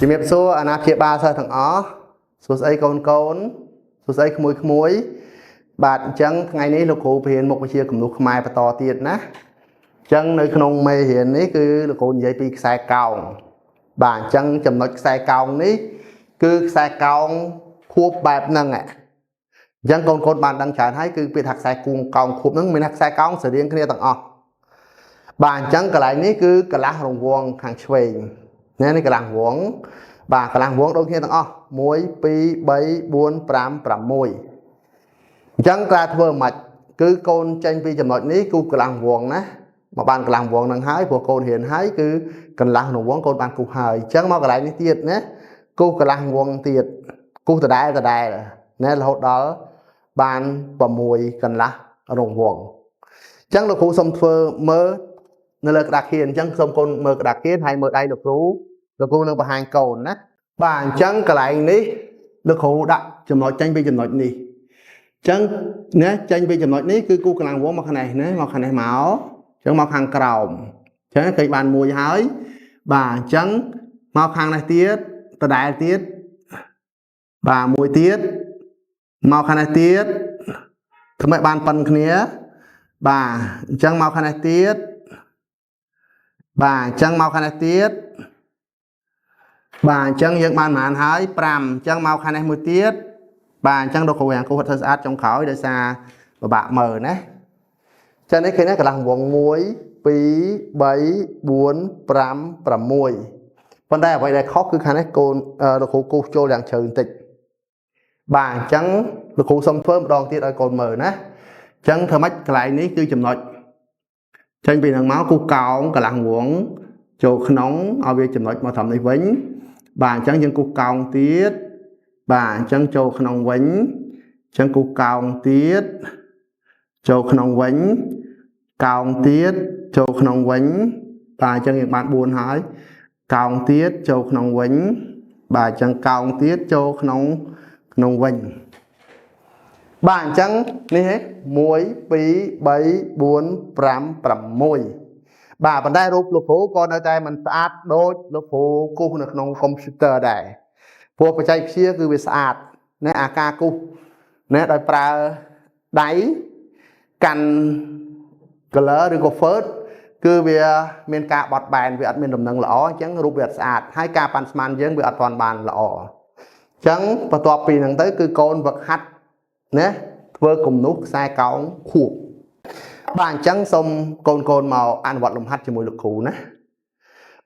ជំរាបសួរអាណាព្យាបាលសិស្សទាំងអស់សួស្តីកូនកូនសួស្តីក្មួយក្មួយបាទអញ្ចឹងថ្ងៃនេះលោកគ្រូបង្រៀនមុខវិជ្ជាគំនូសខ្មែរបន្តទៀតណាអញ្ចឹងនៅក្នុងមេរៀននេះគឺលោកគ្រូនិយាយពីខ្សែកោងបាទអញ្ចឹងចំណុចខ្សែកោងនេះគឺខ្សែកោងខួបបែបហ្នឹងអញ្ចឹងកូនកូនបានដឹងច្រើនហើយគឺពាក្យថាខ្សែគួងកោងខួបហ្នឹងមានថាខ្សែកោងស្រដៀងគ្នាទាំងអស់បាទអញ្ចឹងកន្លែងនេះគឺកន្លះរង្វង់ខាងឆ្វេងនេះនេះកន្លះរង្វង់បាទកន្លះរង្វង់ដូចគ្នាទាំងអស់1 2 3 4 5 6អញ្ចឹងការធ្វើមិនគឺកូនចេញពីចំណុចនេះគូកន្លះរង្វង់ណាមកបានកន្លះរង្វង់នឹងហើយព្រោះកូនរៀនហើយគឺកន្លះរង្វង់កូនបានគូសហើយអញ្ចឹងមកកន្លែងនេះទៀតណាគូសកន្លះរង្វង់ទៀតគូសដដែលដដែលណារហូតដល់បាន6កន្លះរង្វង់អញ្ចឹងលោកគ្រូសូមធ្វើមើលនៅលើក្តារខៀនអញ្ចឹងសូមកូនមើលក្តារខៀនហើយមើលដៃលោកគ្រូលោកគ្រូនឹងបង្ហាញកូនណាបាទអញ្ចឹងកន្លែងនេះលោកគ្រូដាក់ចំណុចចេញពីចំណុចនេះអញ្ចឹងណាចេញពីចំណុចនេះគឺគូកន្លងវងមកខាងនេះណាមកខាងនេះមកអញ្ចឹងមកខាងក្រោមអញ្ចឹងឃើញបានមួយហើយបាទអញ្ចឹងមកខាងនេះទៀតដដែលទៀតបាទមួយទៀតមកខាងនេះទៀតធ្វើឲ្យបានប៉ុនគ្នាបាទអញ្ចឹងមកខាងនេះទៀតបាទអញ្ចឹងមកខាងនេះទៀតបាទអញ្ចឹងយើងបានប្រហែលហើយ5អញ្ចឹងមកខាងនេះមួយទៀតបាទអញ្ចឹងលោកគ្រូយ៉ាងគូធ្វើស្អាតចុងក្រោយដោយសារពិបាកមើលណាចឹងនេះឃើញណាកន្លះវង1 2 3 4 5 6ប៉ុន្តែអ្វីដែលខុសគឺខាងនេះកូនលោកគ្រូគូសចូលយ៉ាងជ្រៅបន្តិចបាទអញ្ចឹងលោកគ្រូសុំធ្វើម្ដងទៀតឲ្យកូនមើលណាអញ្ចឹងធ្វើម៉េចកន្លែងនេះគឺចំណុចចេញពីនឹងមកគូសកោងកន្លះវងចូលក្នុងឲ្យវាចំណុចមកត្រឹមនេះវិញបាទអញ្ចឹងយើងគូសកោងទៀតបាទអញ្ចឹងចូលក្នុងវិញអញ្ចឹងគូសកោងទៀតចូលក្នុងវិញកោងទៀតចូលក្នុងវិញបាទអញ្ចឹងយើងបាន4ហើយកោងទៀតចូលក្នុងវិញបាទអញ្ចឹងកោងទៀតចូលក្នុងក្នុងវិញបាទអញ្ចឹងនេះហេ1 2 3 4 5 6បាទប៉ុន្តែរូបលោកគ្រូក៏នៅតែមិនស្អាតដូចលោកគ្រូគូសនៅក្នុងកុំព្យូទ័រដែរព្រោះបច្ចេកវិទ្យាគឺវាស្អាតណាអាការគូសណាដោយប្រើដៃកាន់ color ឬក៏ fert គឺវាមានការបត់បែនវាអត់មានដំណឹងល្អអញ្ចឹងរូបវាអត់ស្អាតហើយការប៉ាន់ស្មានយើងវាអត់ទាន់បានល្អអញ្ចឹងបន្ទាប់ពីហ្នឹងទៅគឺកូនវឹកហាត់ណាធ្វើគំនូសខ្សែកោងខួបបាទអញ្ចឹងសូមកូនកូនមកអនុវត្តលំហាត់ជាមួយលោកគ្រូណា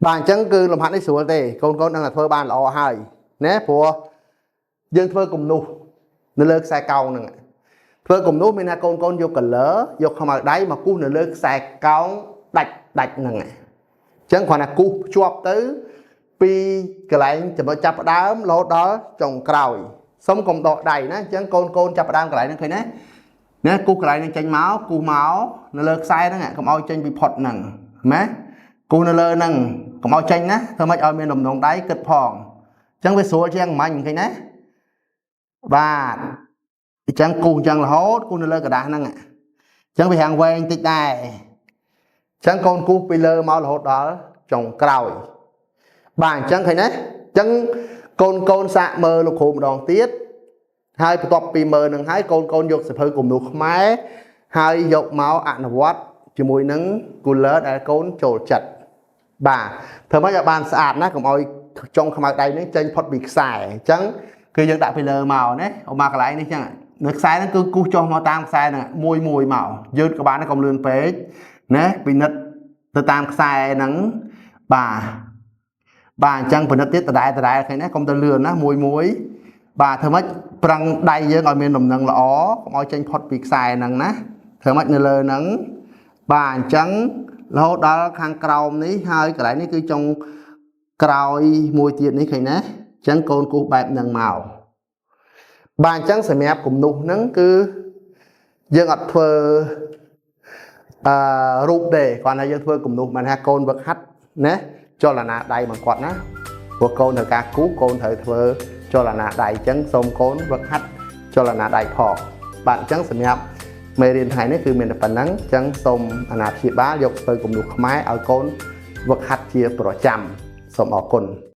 បាទអញ្ចឹងគឺលំហាត់នេះស្រួលទេកូនកូននឹងតែធ្វើបានល្អហើយណាព្រោះយើងធ្វើគំនូសនៅលើខ្សែកោងហ្នឹងធ្វើគំនូសមានថាកូនកូនយក color យកខ្មៅដៃមកគូសនៅលើខ្សែកោងដាច់ដាច់ហ្នឹងអញ្ចឹងគ្រាន់តែគូសភ្ជាប់ទៅពីកន្លែងចំណុចចាប់ផ្ដើមរហូតដល់ចុងក្រោយសុំកុំដកដៃណាអញ្ចឹងកូនកូនចាប់ផ្ដើមកន្លែងហ្នឹងឃើញណាណាគូសកន្លែងហ្នឹងចេញមកគូសមកនៅលើខ្សែហ្នឹងកុំឲ្យចេញពីផុតហ្នឹងណាគូសនៅលើហ្នឹងកុំឲ្យចេញណាធ្វើម៉េចឲ្យមានលំនងដៃគិតផងអញ្ចឹងវាស្រួលជាងមិញឃើញណាបាទអញ្ចឹងគូសអញ្ចឹងរហូតគូសនៅលើក្រដាសហ្នឹងអញ្ចឹងវារាងវែងតិចដែរអញ្ចឹងកូនគូសពីលើមករហូតដល់ចុងក្រោយបាទអញ្ចឹងឃើញទេអញ្ចឹងកូនកូនសាកមើលលោកគ្រូម្ដងទៀតហើយបន្ទាប់ពីមើលនឹងហើយកូនកូនយកសៀវភៅគំនូសខ្មែរហើយយកមកអនុវត្តជាមួយនឹង color ដែលកូនចូលចិត្តបាទធ្វើម៉េចឲ្យបានស្អាតណាកុំឲ្យចុងខ្មៅដៃនេះចេញផុតពីខ្សែអញ្ចឹងគឺយើងដាក់ពីលើមកណាអមកកន្លែងនេះអញ្ចឹងនៅខ្សែហ្នឹងគឺគូសចុះមកតាមខ្សែហ្នឹងមួយមួយមកយឺតក៏បានដែរកុំលឿនពេកណាពិនិត្យទៅតាមខ្សែហ្នឹងបាទបាទអញ្ចឹងពិនិត្យទៀតដដែលដដែលឃើញណាកុំទៅលឿនណាមួយមួយបាទធ្វើម៉េចប្រឹងដៃយើងឲ្យមានលំនឹងល្អកុំឲ្យចេញផុតពីខ្សែហ្នឹងណាធ្វើម៉េចនៅលើហ្នឹងបាទអញ្ចឹងរហូតដល់ខាងក្រោមនេះហើយកន្លែងនេះគឺចុងក្រោយមួយទៀតនេះឃើញណាអញ្ចឹងកូនគូសបែបហ្នឹងមកបាទអញ្ចឹងសម្រាប់គំនូសហ្នឹងគឺយើងអត់ធ្វើអឺរូបទេគ្រាន់តែយើងធ្វើគំនូសបានថាកូនវឹកហាត់ណាចលនាដៃរបស់គាត់ណាព្រោះកូនត្រូវការគូសកូនត្រូវធ្វើចលនាដៃអញ្ចឹងសូមកូនវឹកហាត់ចលនាដៃផងបាទអញ្ចឹងសម្រាប់មេរៀនថ្ងៃនេះគឺមានតែប៉ុណ្ណឹងអញ្ចឹងសូមអាណាព្យាបាលយកទៅគំនូសខ្មែរឲ្យកូនវឹកហាត់ជាប្រចាំសូមអរគុណ។